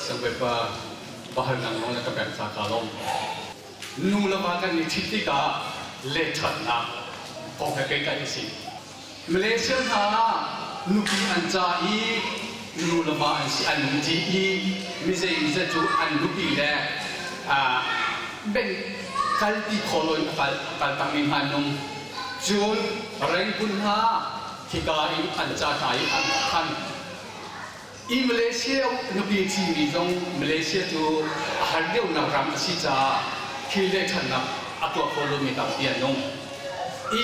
Siangbawipa bahalnak nawl na ka pek ca kaa lawm. Nu le va kan i ṭhit tikah lehṭhatnak kong he pehtlaih a si. Malaysia hna ah nupi an ca i nu le va an si an um ṭi i mi zeimawzat cu an nupi le beng kalpi khawh loin a kal kal tangmi hna an um. Cun Rangoon hna hika in an ca hna i an khan. I Malaysia nupi ṭhimi zong Malaysia cu a har deuhnak ram a si caah thil le ṭhatnak a tuah kho lomi tampi an um. I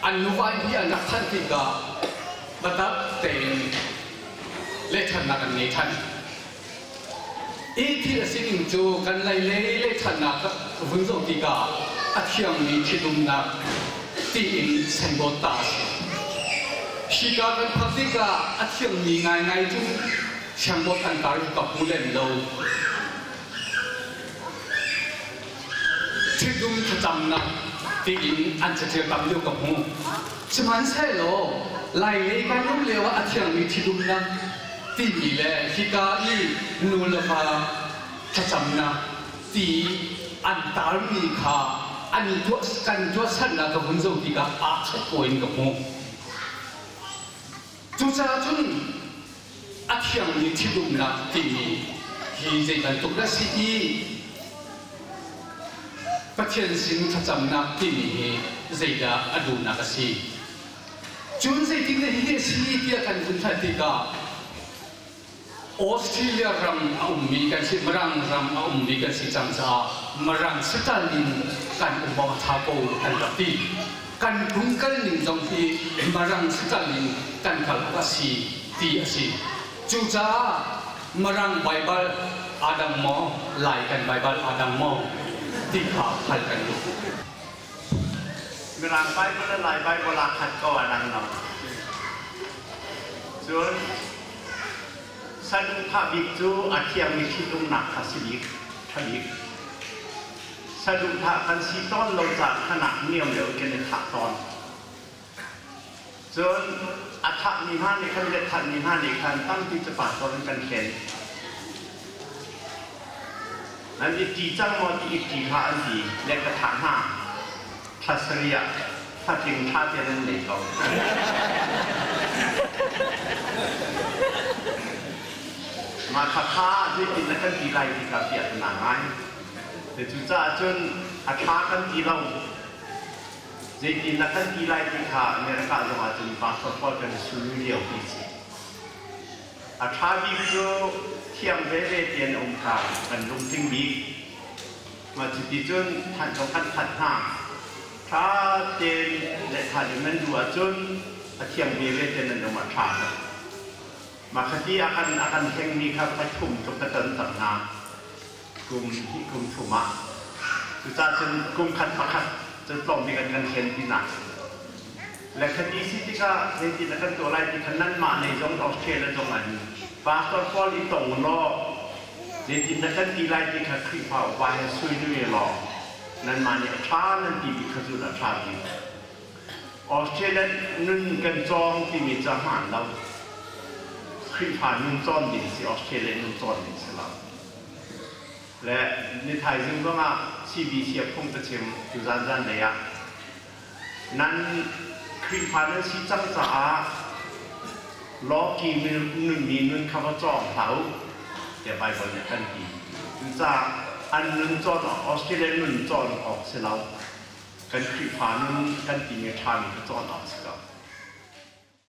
an nuva hi an rak phanh tikah biatak tein lehṭhatnak an ngei ṭhan. I thil a sining cu kan lei lei lehṭhatnak vun zoh tikah a thiangmi ṭhitumnak tiin signboard ta a si. Hika kan phak tikah a thiangmi ngaingai cu siangbawi an tar ka hmu lem lo. Ṭhitum thlacamnak tiin an caṭial tam deuh ka hmu. Sihmanhsehlaw Lailei kan um lio ah a thiangmi ṭhitumnak timi le hika i nu le va thlacamnak ti an tarmi kha an tuah kan tuahsernak ka vun zoh tikah aa khat ko in ka hmuh. Cucaah cun a thiangmi ṭhitumnak timi hi zei bantuk dah si i Pathian sin thlacamnak timi hi zeidah a duhnak a si? Cun zeitin dah hihi a si tiah kan vun hlat tikah Australia ram a ummi kan si, Mirang ram a ummi kan si cang caah Mirang sital in kan um awk a ṭha ko kan rak ti. Kan phung kal ning zong hi Mirang sital in kan kal awk a si ti a si. Cucaah Mirang Baibal aa dang maw, Lai kan Baibal aa dang maw ti kha hal kan duh. Mirang Baibal le Lai Baibal aa khat ko a dang lo. Cun saduhthah bik cu a thiangmi ṭhitumnak kha si bik, ṭha bik. Saduhthah kan si tawn lo caah khanak niam lio kan i thah tawn. Cun a thahmi hna nih khan le thanmi hna nih khan tampi cu pastor in kan hlen. Nan i ṭi cang maw ti i ṭi hlah an ti le ka thah hna. Thla sarih ah fatling ṭha tein an nei ko. Mah kha kha zeitin na kan ti lai ti kha piah na ngai. Cucaah cun a ṭha kan ti lo. Zeitin na kan ti lai ti kha America zong ah cun pastor pawl kan sui lio ti si. A ṭha bik cu thiang veve ti an um kha kan lungtling bik. Mah cuti cun thanh zong kan thanh hna. Ṭha tein le ṭha in nan duh ahcun a thiang veve te nan um ah ṭha tuk. Mah khati a kan hlengmi kha pathum tluk ka ton cang hna. Kum hnih kum thum ah. Cucaah cun kum khat pakhat cu tlawm bik an kan hlen tinak. Le khati si tikah zeitin a kan tuah lai ti kha nanmah lei zong Australia zong an pastor pawl i tong law zeitin na kan ti lai ti kha Khrihfa upa he sui nui law nanmah nih a ṭha nan ti bik kha cu a ṭha bik. Australia nun kan cawng timi cu a hmaan lo. Khrihfa nun cawn ding si Australia nun cawn ding si lo. Le ni thaizing zongah CBC a phung ka chim tu zan zan lei ah nan Khrihfa nan si cang caah lawki nunmi nun kha va cawng hlah u tiah Baibal nih a kan ti. Cucaah an nun cawn awk Australia nun cawn awk si lo. Kan Khrihfa nun kan timi a ṭhami kha cawn awk si ko.